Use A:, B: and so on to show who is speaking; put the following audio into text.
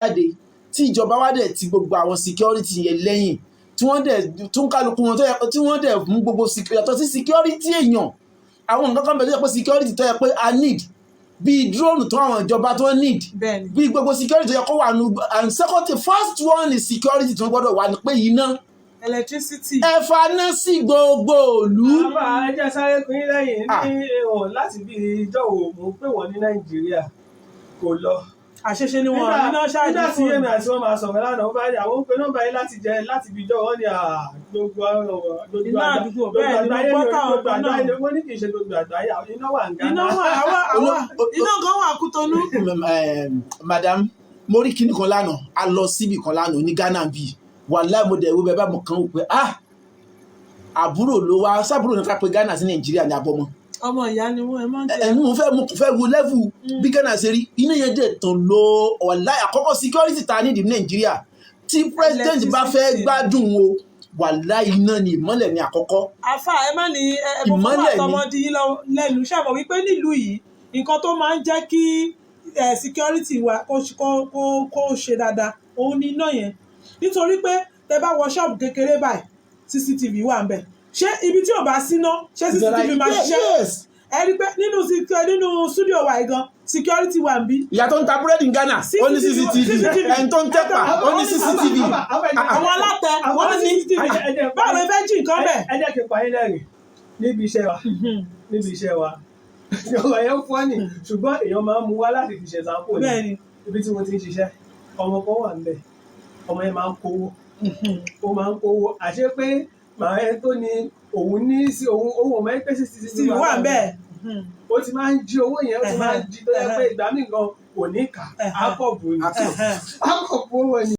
A: Jáde tí ìjọba wá dẹ̀ ti gbogbo àwọn security yẹn lẹ́yìn, tí wọ́n dẹ̀ tún kálukú wọn tó yẹ, tí wọ́n dẹ̀ mú gbogbo yàtọ̀ sí security èèyàn, àwọn nǹkan kan bẹ̀ tó yẹ pé security tó yẹ pé a need, bíi drone tó àwọn ìjọba tó need, bí gbogbo security tó yẹ kó wà nù. And second, the first one is security tí wọ́n gbọ́dọ̀ wà ní pé iná.
B: Electricity.
A: Ẹ faná sí gbogbo ìlú.
C: Àbá, ẹ jẹ́ sáré pín in lẹ́yìn.
A: Ah.
C: Ní ẹ̀wọ̀n láti bí ìjọ wo mo pè wọ́n ní Nàìjíríà, kò lọ.
B: Àṣeṣe ni wọn níná ṣáàjì.
C: Nígbà tí
B: fóònù.
C: Èmi àti wọn máa sọ̀rọ̀ lánàá, ó bá ní àwọn ń pe nọ́mbà yìí láti jẹ láti bí ìjọ wọn ní gbogbo gbogbo
B: Iná àdúgbò, bẹ́ẹ̀ ni mo
C: àgbáyé
B: gbọ́
C: ní
B: táwọn
C: gbogbo
B: kan náà.
C: àgbáyé ní wọ́n ní kì í ṣe gbogbo àgbáyé, iná wà ń Ghana.
B: Iná wà, àwa iná kan wà Kútọnú.
A: Madam, mo rí kinní kan lánàá. A lọ síbì kan lánàá ní Ghana bíi, wàláì, mo dẹ̀ wo bẹ́ẹ̀ bá mo kàn ó pé, ah, àbúrò ló wá sábúrò ní ká pé Ghana sí Nàìjíríà ní abọ́mọ.
B: Ọmọ ìyá ni wọn, ẹ mọ jẹ.
A: Ẹ mo fẹ́ wo level bí Ghana ṣe rí. Iná yẹn dẹ̀ tàn lọ. Wàláì, àkọ́kọ́ security ta nídìí ní Nàìjíríà, tí president bá fẹ́
B: Electricity.
A: gbádùn o, wàláì, iná ni, ìmọ́lẹ̀ ni àkọ́kọ́.
B: Afa, ẹ má ní ẹ ẹ mo fọwọ́
A: Ìmọ́lẹ̀ ni.
B: àtọmọdé yín lẹ́nu ṣàmọ̀ wípé nílùú yìí, nǹkan tó máa ń jẹ́ kí security wa kó ṣe dáadáa, òun ni iná yẹn, nítorí pé tẹ bá wọ ṣọ́ọ̀bù kékeré báyìí, CCTV wà ń bẹ̀. Ṣé ibi tí ò bá síná, ṣé CCTV máa ṣiṣẹ́?
A: Yes.
B: Ẹ rí i pé nínú studio wa yìí gan, security wà ń bí.
A: Ìyá tó ń ta búrẹ́dì ní Ghana, ó ní CCTV. Ẹni tó ń tẹ́pà, ó ní CCTV.
B: Àwọn alátẹ, wọ́n ní CCTV. Báwo ló fẹ́ jí nǹkan bẹ̀?
C: Ẹ jẹ́ kí n pa yín lẹ́rìn níbi iṣẹ́ wa. Ọ̀rọ̀ yẹn fọ́ ni, ṣùgbọ́n èèyàn máa ń mú wá láti fi ṣe example ni. Ibi tí mo ti ń ṣiṣẹ́, ọmọ kan wà níbẹ̀, ọmọ yẹn máa ń kówó, ó máa ń kówó. Àṣé pé màá yẹn tó ní òun ní sí òun, òun ò mọ̀ pé CCTV
B: CCTV wà ń bẹ̀.
C: Ó ti máa ń jí owó yẹn, ó ti máa ń jí tó yẹ pé ìgbà míì gan kò ní kà á, pọ̀ bù ni, á pọ̀ bù owó ni.